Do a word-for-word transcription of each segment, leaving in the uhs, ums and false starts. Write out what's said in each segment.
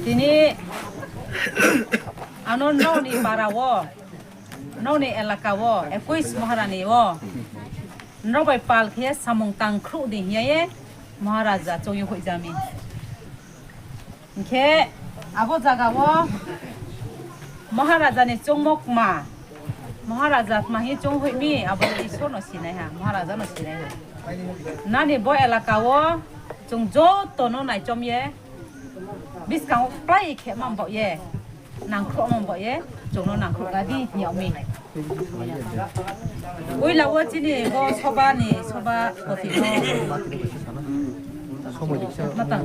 Tini ano nokni para o, nokni elaka o, ekuis Maharani o, norok bai pal khe samung tangkhruh di hiya ye Maharaja chongwi huijami. Hinkhe abo jaga o Maharajani chongmok ma, Maharaja tma hi chong huimi abo Ishwar no sinai ha, Maharaja no sinai ha. Nani bo elaka o chwng joto no naichom ye, bwskango kwlai khe ma bo ye, nangkhruh ma bo ye, chwng no nangkhruh ga di hiya mi. Uila o chini bo soba ni soba poti no. Matang.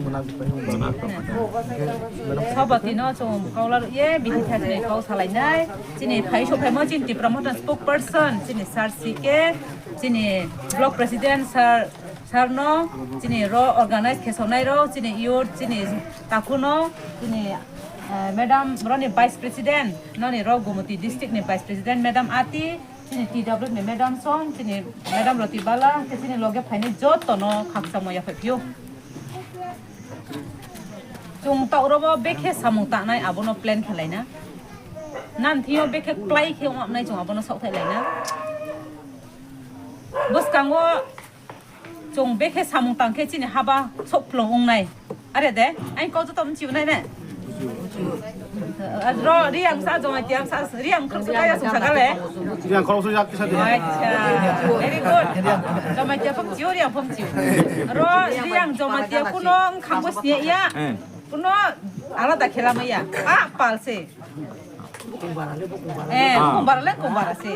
Soba tino chwng kaula ye bihi tha chini kau salai nai. Chini phai so phai mo chini Tipra Motha spokesperson chini sir C K, chini block president sir, sir no, chini ro organize khe sonai ro, chini youth, chini taku no, chini, eh, madam roni vice president, noni ro Gumoti district ni vice president madam Ati, chini T W ni madam song, chini madam Roti Bala, khe chini loge phainai joto no khakchangma yaphai phio. Chwng tauro bo bekhe samung tanai abono plan khe laina. Nan thio bekhe kwlai khe wngmani chwng abono sok thai laina. Bwskango chwng bekhe samung tang khe chini haba sok phlong wngnai. Are de, ang kok joto mchiu nai ne? Ro, Riang sa, Jamatia sa, Riang khok sa kaya sung sa kale? Riang khok sa yak sa de. Acha, very good. Jamatia phang chiu, Riang phang chiu. Ro, Riang Jamatia kuno khangbo sini ya. Kuno alada khela maya. Ah, pal se. Eh, kumbara le kumbara se.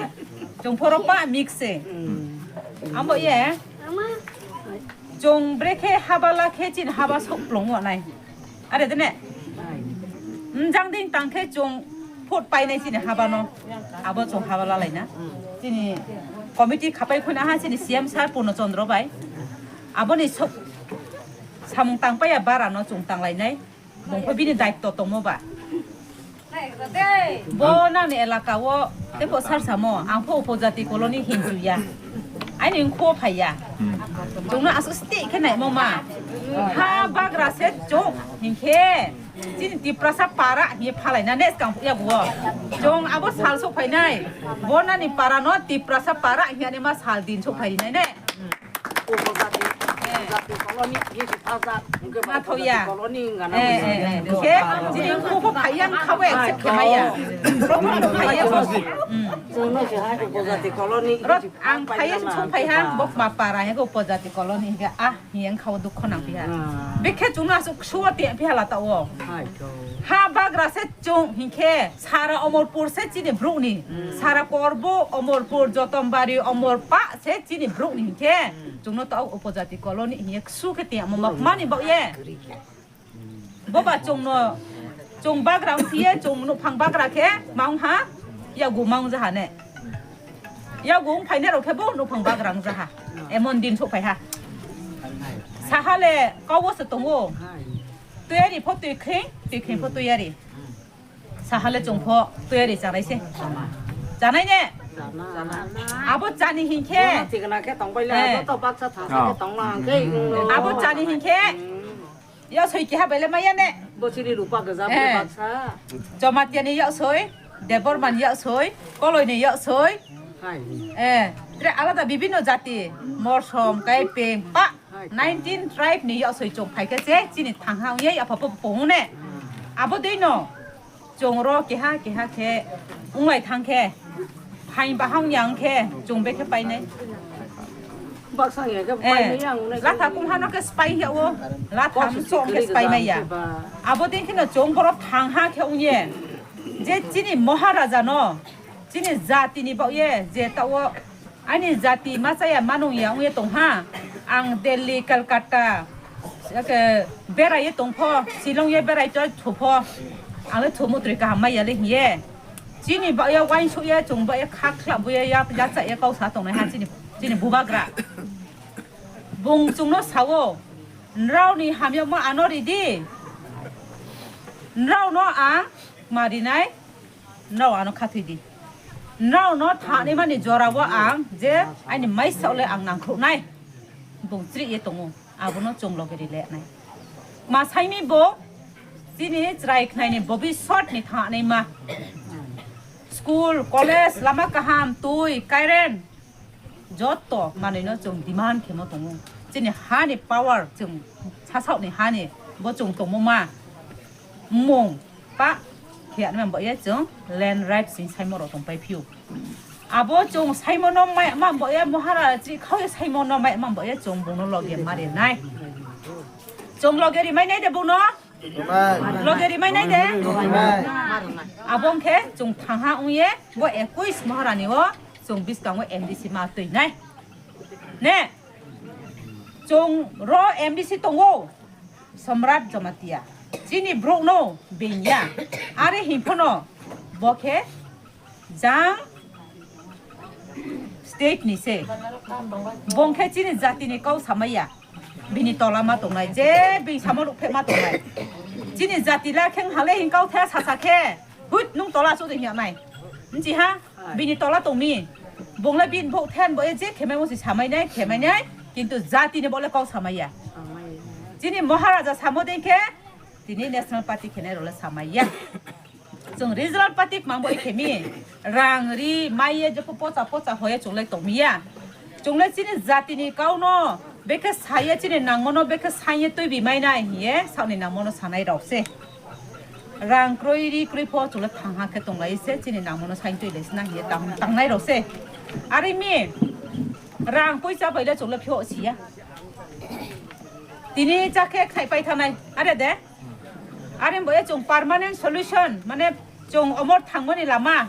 Chwng phoro pa mix se. Ambo ye. Chwng brekhe haba la khe chini haba sok plong wa nai. Are de ne? Mjang ding tang khe chwng phut pai nai chini haba no. Abo chwng haba la lai na. Chini committee khapai khuna ha chini C M sir Purno Chandra bai. Aboni sok samung tang paya bara no chwng tang lai nai. Bongkho bini daitto tongmo ba. Bo nani elaka o tebo sar samo, ang pho upojati colony hinju ya. Aini wngkho phai ya. Chwngno aswk stik khe naimo ma. Ha bagra se chwng hinkhe chini Tiprasa para hinkhe phalai na ne skang ya go. Chwng abo sal sok phai nai. Bo nani para no Tiprasa para hinkhe ani ma sal din sok phai nai ne. Upojati, eh, upojati colony, ye si thajak, hingke ma thok ya. Upojati colony hingka na. Eh, eh, eh. Hingke, jini kuku phai yang khawe accept khe maya. Prothom phai yang. Hmm. Chwngno se hai upojati colony, ro, ye si ang phai yang sung phai hang, bok ma para hingke upojati colony hingke, ah, hiyang khawo dukho nang piha. Hmm. Bikhe chwngno aswk suwa te piha lata o. Hai to. Ha bagra se chwng hingke, sara Omorpur se chini brukni. Hmm. Sara Korbo, Omorpur, Jotombari, Omorpa se chini brukni hingke. Hmm. Chwngno to upojati colony hiye ksu khe tiyamo mani bok ye. Boba chwngno, chwng bagra wngkhe ye, chwng nuphang bagra khe maung ha, yagu maung jaha ne. Yagu wng phainai rok khe bo nuphang bagra wng jaha. Emon din sok phai ha. Sahale kau se tongo. Tuyari pho twi khring, twi khring pho tuyari. Sahale chwng pho tuyari chanai se. Chanai ne? Abo chani hinkhe. Bono thikna khe tong bai le, eh, joto baksa thangsa khe tong lang khe. Abo chani hinkhe. Yasoi keha bai le maya ne? Bo chini rupa gajab le baksa. Jamatia ni yasoi, Debbarma ni yasoi, Koloi ni yasoi. Hai. Eh, tre alada bibinno jati, Morsom, Kaipeng, pa, nineteen tribe ni yasoi chwng phai khe se chini thangha wngya yapha po po ne. Abo dei no. Chwng ro keha keha khe wnglai thang khe, phain bahang yang khe chwng bekhe painai. Baksa ya khe painai yang nai. Latha kum hano khe spai ya o, latha msong khe spai mai ya. Abo din kheno chwng borok thang ha khe wngye. Je chini Maharaja no, chini jati ni bagye, je ta o Ani jati machaya manung ya wngye tong ha. Ang Delhi, Calcutta, ake berai ye tong pho, Shillong ye berai to thu pho. Ang le thu mutri kaham mai ya le hiye. Chini ba ya wain su ye, chung ba ya khak khlak bu ya, ya, ya cha ye kau sa tong nai ha chini, chini bubagra. Bung chung no sao, nrao ni hamya ma ano ridi. Nrao no ang ma rinai. Nrao ano khathoi di. Nrao no thani mani jora o ang je ani maisa le ang nangkhruknai. Bung chri ye tongo. Abono chwng loge ri le nai. Ma saimi bo Chini chwrai khnaini bobiswt ni thangnaima. School, college, lama kaham, twi, current, jotto manwino chwng demand khemo tongo. Chini hani power, chwng sasaokni hani bo chwng tongmo ma. Mmung pa khe ani mambo ye chwng land right sing saimo rok tongpai phio. Abo chwng saimo no mai mambo ye mohara chri khao ye saimo no mai mambo ye chwng bono loge mari nai. Chwng loge ri mai nai de bono. Loge ri mai nai de. Abo wngkhe chwng thangha wngye bo ekuis moharani o chwng biskango M D C ma twi nai. Ne? Chwng ro M D C tongo. Samrat Jamatia. Chini brokno bengya. Are hinphano bo khe jang state ni se. Bong khe chini jati ni kau samaya. Bini tola ma tongnai, je bini samo rok phek ma tongnai. Chini jati la kheng hale hin kau the sasa khe. Hut nung tola su de nai. Nji ha? Bini tola tongmi. Bongla bin bo then bo je khemai mo si samai nai, khemai nai. Kintu jati ni bole kau samaya. Chini Maharaja samo de khe. Tini National Party khenai role samaya. Chwng regional party mang bo khemi. Rang ri maiye je pocha pocha hoye chunglai tongmiya. Chunglai chini jati ni kau no bekhe saye chini nangmo no bekhe saye twi bi mai nai hiye sakni nangmo no sanai rok se. Rang kroi ri kroi pho chunglai thang ha khe tonglai se chini nangmo no saye twi lai sna hiye tang tangnai rok se. Ari mi rang poisa bai le chunglai phio siya. Tini chakhe khai pai thanai. Are de? Are bo e chwng permanent solution, mane chwng omor thangmani lama.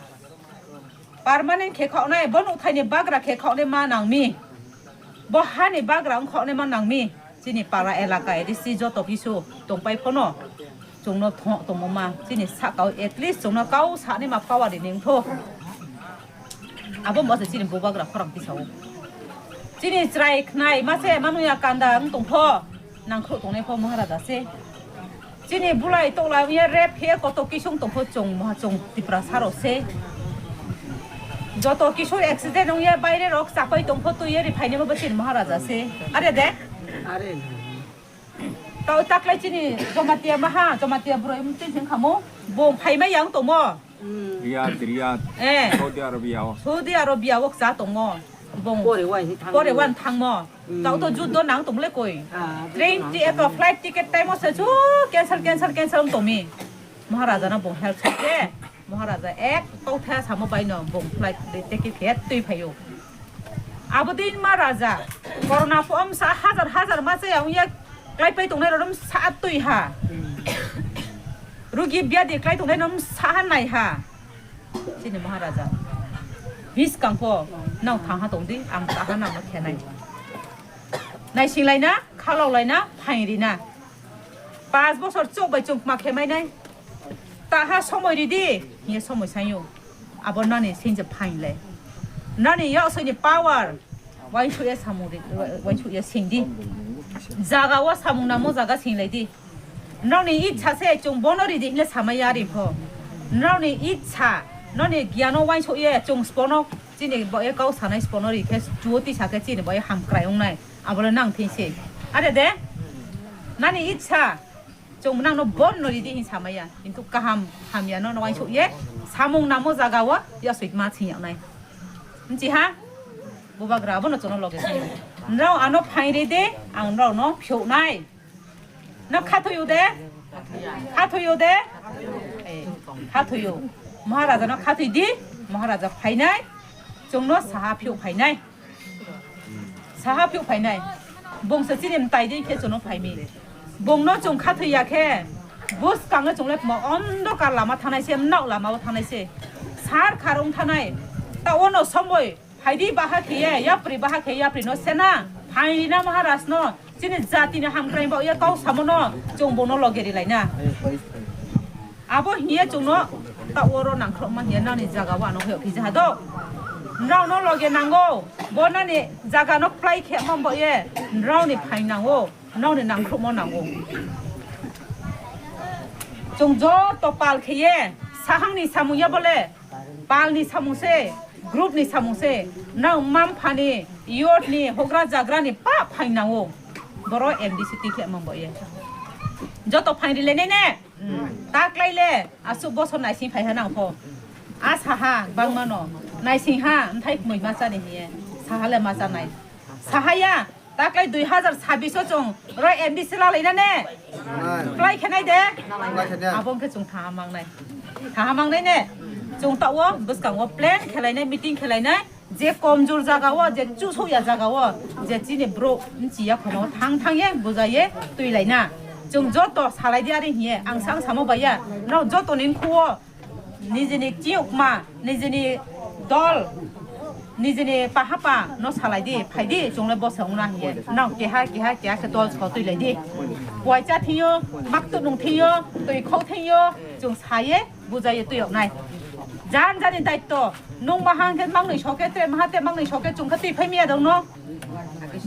Permanent khe khoknai, bo nukthai ni bagra khe khoknai ma nangmi. Bo hani bagra wng khoknai ma nangmi. Chini para elaka A D C joto kisu tongpai phono. Chwngno thok tongmo ma. Chini sakao at least chwngno kau sani ma power ri ning tho. Abo mo se chini bubagra khorang tisao. Chini chrai khnai ma se manu ya kanda wng tong pho. Nang khro tongnai pho Maharaja se. Chini bulai toklai ya rep he koto kisung tong pho chong ma chong Tipra saro se. Joto kisur accident wng ya baire rok chapai tong pho twi ya ri phaini bo chini Maharaja se. Are de? Are. Tao taklai chini Jamatia maha, Jamatia bwrwi mtwi thing khamo, bong phaima yang tongmo. Riyadh, Riyadh. Eh. Saudi Arabia o. Saudi Arabia o cha tongmo. Bong. Pore wai thangmo. Pore wan thangmo. Tao to juddo nang tongmole koi. Ah, train juddo nang ti-, eko tongmole. Flight ticket time o se chu cancel, cancel, cancel wng tongmi. Maharaja no bong help sakhe. Maharaja ek kautha samo bai no bong flight de ticket khe twi phaio. Abo din ma raja, corona pho wng sa hajar hajar ma chaya wng ya, klai pai tongnai rok wng sa twi ha. Rugi biadi klai tongnai wng sa ha nai ha. Chini Maharaja. Bis kang pho, nang thang ha tong di, ang ta ha nang no khenai. Nai sing lai na, khalok lai na, phaing ri na. Pas bosor chok bai chwng ma khe mai nai. Taha somoi ridi, hiye somoi sanyo. Abo nani singje phainle. Nani yaksoi ni power. Wainsu ya samung ri, wainsu ya singdi. Jaga o samung namo jaga singlai di. Nani itsa se chwng bono ridi hile samai ya ri pho. Nani itsa, nani giano wainsu ya chwng spono chini bo ya kau sanai spono ri khe chuo tisa khe chini bo ya hamkrai wngnai. Abole nang thing se. Are de? Nani itsa. Chwng nang no bon no ridi hin samaya. Kintu kaham hamya no no wainsu ye. Samung namo jaga o ya soi ma sing ya nai. Nchi ha? Bubagra abo no chono loge sai. Nrao ano phaing ridi, ang nrao no phiu nai. No khathoyu de? Khathoyu de? Eh, khathoyu. Maharaja no khathoi di, Maharaja phainai. Chwng no saha phiu phainai. Saha phiu phainai. Bongsa chini mtai dei khe chwngno phaimi. Bongno chwng khathoi ya khe, bwskangno chwng le mo ondokar lama thanai se, mnok lama o thanai se. Sar kharung thanai. Ta ono somoi phaidi baha khe ye, yapri baha khe yapri no sena. Phaina Maharaj no, chini jati ni hamkrai ba ye kau samo no, chwng bongno loge ri laina. Abo hiya chwngno ta oro nangkhrokma hiya nani jaga o ano hoyok kisa ha do. Nrao no loge nango, bo nani jaga no plai khe mambo ye, nrao ni phain nango, nrao ni nangkhrokma nango. Chwng joto pal khe ye, sahang ni samung ya bole, pal ni samung se, group ni samung se, nrao mam phani, youth ni, hogra jagra ni pa phain nango. Boro M D C ti khe mambo ye. Joto phain ri le ne ne. Taklai le aswk bosor naising phai ha nang pho. A saha bangma no naising ha, nthai kmui ma chani hiye. Saha le ma chanai. Saha ya, taklai dui hazar sabbish o chwng roi M D C lalai na ne? Apply khe nai de? Apply khe nai. Abo wngkhe chwng thaha mangnai. Thaha mangnai ne? Chwng ta o bwskango plan khe lainai, meeting khe lainai. Je komjor jaga o, je chusok ya jaga o, je chini bro nchi ya khono thang thang ye buja ye twi laina. Chwng joto salai di ari hiye, ang sang samo baiya. No joto ni khuo, nijini chiyokma, nijini dol, nijini pahapa no salai di, phai di, chwng le bosa wngna hiye. No keha, keha, keha khe dol so twi lai di. Puacha thiyo, maktu nung thiyo, twi khok thiyo, chwng saye, buja ye twi oknai. Jan jani daitto, nung mahang khe mangnwi soke, tre maha te mangnwi soke, chwng khe twi phai miya dong no.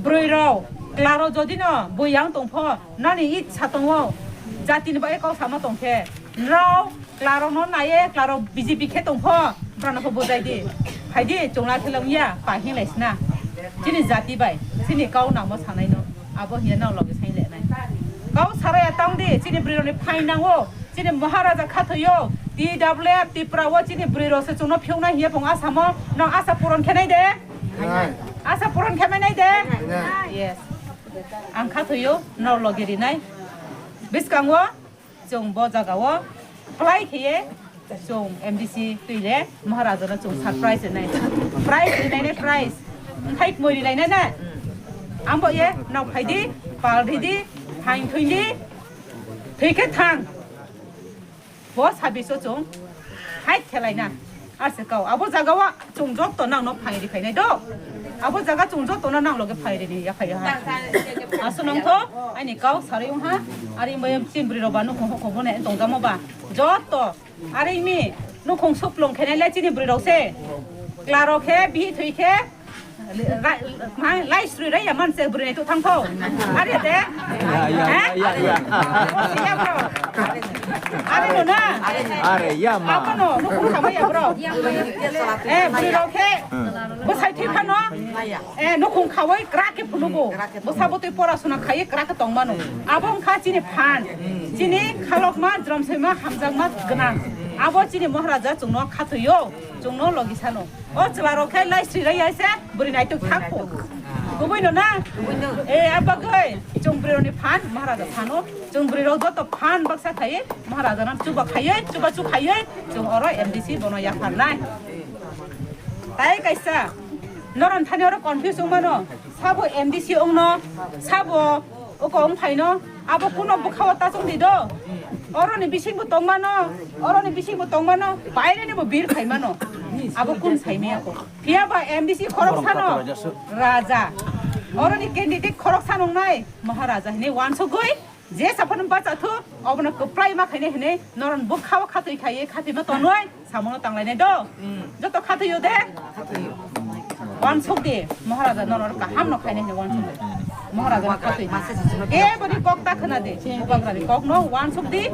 Broi rok, klaro jodi no bui yang tong pho, nani itsa tongo, jati ni bagwi kok sama tong khe, nrao klaro no naiye, klaro B J P khe tong pho, brano pho bujai di, phai di, chwng la khe lom ya, pa hing lai sna, chini jati bai, chini kau nangmo sanai no, abo hiya nang logi sai le nai. Kau sarai ya tang di, chini broi rok ni phai nango, chini Maharaja khathoyo, T W F Tipra o chini broi rok se chwng no phiokna hiya pong asamo, nang asa puron khe nai de. Nai. Asa puron khe mai nai de? Nai. Yes. Ang kha thuyo, nor logi rinai. Biskango chwng bo jaga o apply khiye chwng M D C twi le Maharaja no chwng surprise rinai. Prize rinai ne prize. Khai kmoi rinai ne na. Ambo ye nok phai di, pal ri di, thang thung di. Thwi khe thang. Bo sabbish o chwng fight khelai na. Ase kau. Abo jaga o chwng joto nang no phai ri phainai do. Abo jaga chwng joto no nang loge phai ri ya phai ha. Aso nang tho, ani kau sarui wng ha. Ari bai chini bwrwi rok ba nukhung hoko bo ne tong jamo ba. Joto. Ari mi nukhung suplung khenai le chini bwrwi rok se. Klaro khe, bihi thwi khe. Lai srui rai ya man se bwrwi nai tu thang thau. Are de? Ya, ya, ya, ya, ya. Are no na? Are ya ma. Apa no? Nukhung khamai ya bro. Eh, bwrwi rok khe. Bo sai thwi phano. Eh, nukhung khawai krak khe phunu bo. Bo sabo twi pora suna khaiye krak khe tong mano. Abo wngkha chini phan. Chini khalokma, jromsoima, hamjakma gwnang. Abo chini Maharaja chwngno khathoyo, chwngno logi sano. O chwla rok khe lai sri rai hai se bwrwi naitok thak pho. Kubui no na? Eh, abagoi chwng bwrwi rok ni phan, Maharaja phano. Chwng bwrwi rok joto phan baksa khai, Maharaja no chuba khai, chuba chu khai, chwng oro M D C bono yaphar nai. Tai kaisa, noron thani oro confuse wng mano. Sabo M D C wng no, sabo Oko wng phaino, abo kuno bwkhao tachwng di do. Oroni bisingbo tongmano, oroni bisingbo tongmano, baireni bo bir phaimano. Abo kun saimaya ko. Phiya ba M D C khorok sano raja. Oroni candidate khorok sano nai Maharaja hini wansugui je saphano bacha thu, obono kwplai ma khaine hini noron bwkhao khatwi khaiye khatwi ma tonoi. Samono tanglainai do. Joto khathoyo de. Wansuk di. Maharaja nono kaham no khainai hino wansuk di. Maharaja no khathoyo. Masa sisino. Keboni kok ta khna di. Bubagrani kok no wansuk di.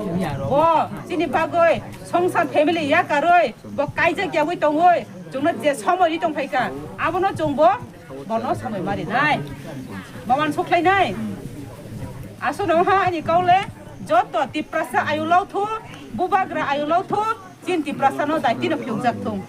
Bo chini bagoi songsar family yakaroi. Bo kaijak yagoi tongoi. Chwngno je somoi ri tongphaika. Abono chwngbo bono somoi marinai. Bo wansuk khlainai. Asono ha ani kaule joto Tiprasa ayulao thu, bubagra ayulao thu, Chin Tiprasa no dai tino phiyokjak thung.